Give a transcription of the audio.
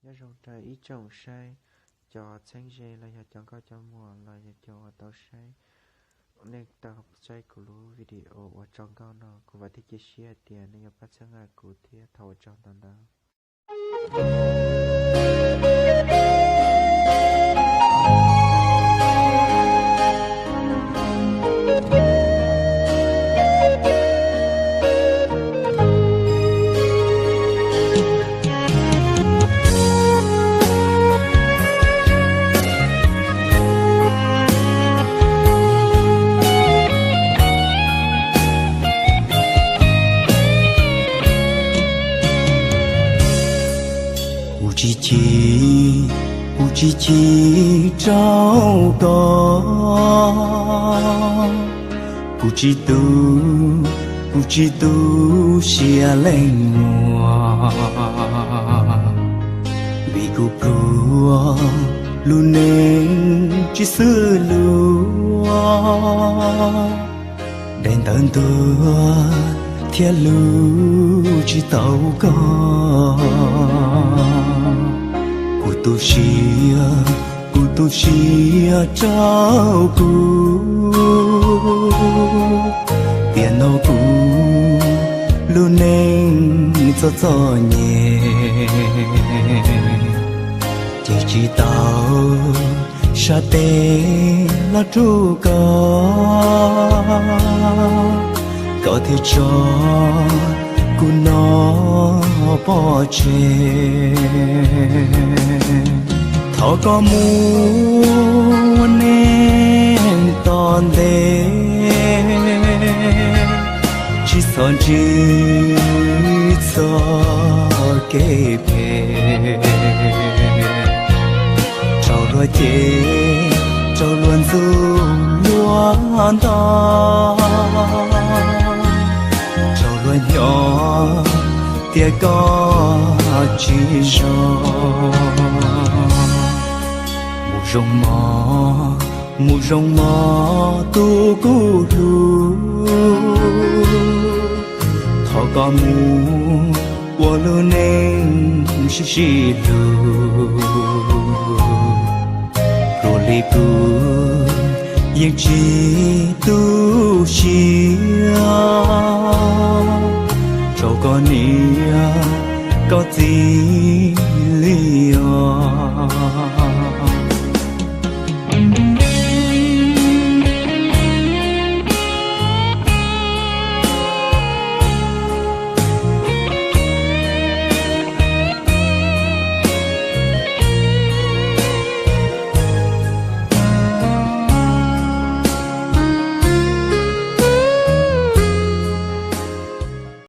Nyob zoo rau ib tsoom saib, cov txheeb ze los yog cov nkauj cov muam los yog cov uas tau saib, nej tau saib kuv lub video uas tso nkauj no, kuv vam thiab cia siab hais tias nej yuav pab txhawb nqa kuv thiab thov ua tsaug ntau ntau. Kuv tsis chim, kuv tsis chim rau koj, kuv tsis tu, kuv tsis tu siab leej muag, vim kuv pluag lub neej tsis xwb luag, daim ntawv ntuag thiab lub tsis tau koj. Kuv tu siab, kuv tu siab rau kuv, tiam no kuv lub neej txom txom nyem, ces tsis tau sab tes los rub koj, koj thiaj tso kuv no pov tseg. Thov koj mus ua neej tom ntej, tsis txhob ntsib txoj kev phem, raug luag cem, raug luag ntxub luag ntaus, raug luag nyob tias koj tsis zoo. Mus zoo mog, mus zoo mog tus kuv hlub, thov koj mus ua lub neej sib sib hlub. Pluag li kuv yeej tsis tu siab rau koj niam koj txiv